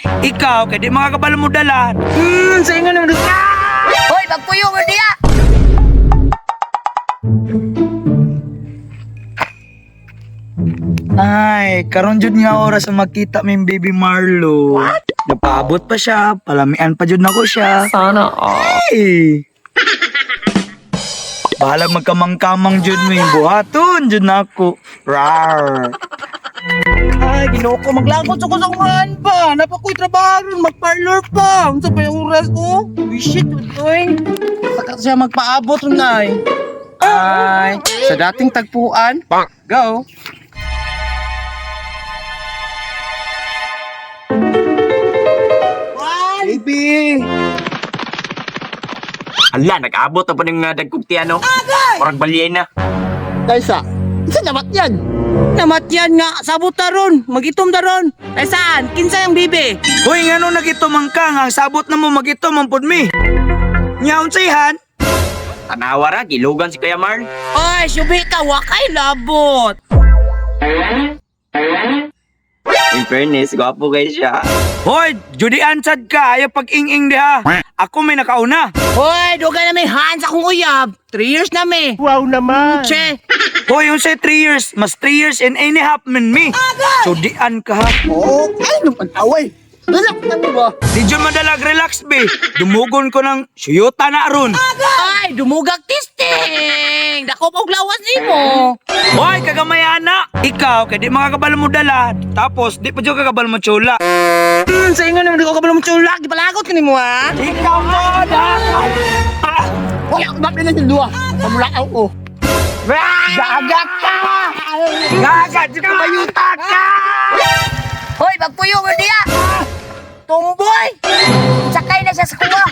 Ikaw, kay di makakabalo mo dala. Sa ingon naman. Hoy, magpuyo mo diya. Ay, karon jud nga oras na magkita mi baby Marlo. What? Napaabot pa siya, palamian pa jud nako siya. Sana all. Ay! Bahala magkamang-kamang jud mi, buhaton jud nako. Rar. Ay, Ginoo ko, maglangkot sa kusangan pa. Napakoy trabaho ron, magparlor pa. Unsa pa yung oras ko? Uy, shit, uy. Saka siya magpaabot ron ay. Ay, sa dating tagpuan. Go. Baby! Ala, nag-abot na pa ng dagkong tiyano. Murag balye na. Kaysa, isa namat yan. Namatyan nga, sabot ta ron, magitom ta ron. Ay saan? Kinsa yung bibi? Hoy, ngano nagitumang ka nga sabot na mo magitum ang pud mi. Nya unsay han? Tanawa ra, gilugan si Kuya Marl. Ay, subi ka, wakay labot. In fairness, gwapo kayo siya. Hoy, Judy ansad ka, ayaw pag-ing-ing diha. Ako may nakauna. Hoy, dugay na may han sa akong uyab. 3 years na may. Wow naman. Che, Hoy, unsay 3 years, mas 3 years and a half man mi. Judy-an ka ha. Oo, ay, nung pag-away. Relax na mo ba? Di jud madalag relax be. Dumugon ko ng suyota na aron. Ay, dumugag testing! Dako pa og lawas nimo. Hoy, kagamay ana. Ikaw kay di makakabalo mo dala, tapos di pa jud kakabalo mo tsula. Sa ingon naman di ko kabalo mo tsulak, gipalagot ka nimo ha. Ikaw mo na. Wala, bakit na yung duwa? Pamulakaw ko. Gaga ka! Gaga, di ka mayuta ka! Hoy, magpuyo mo diya. Tomboy! Sakay na siya sa kuwa.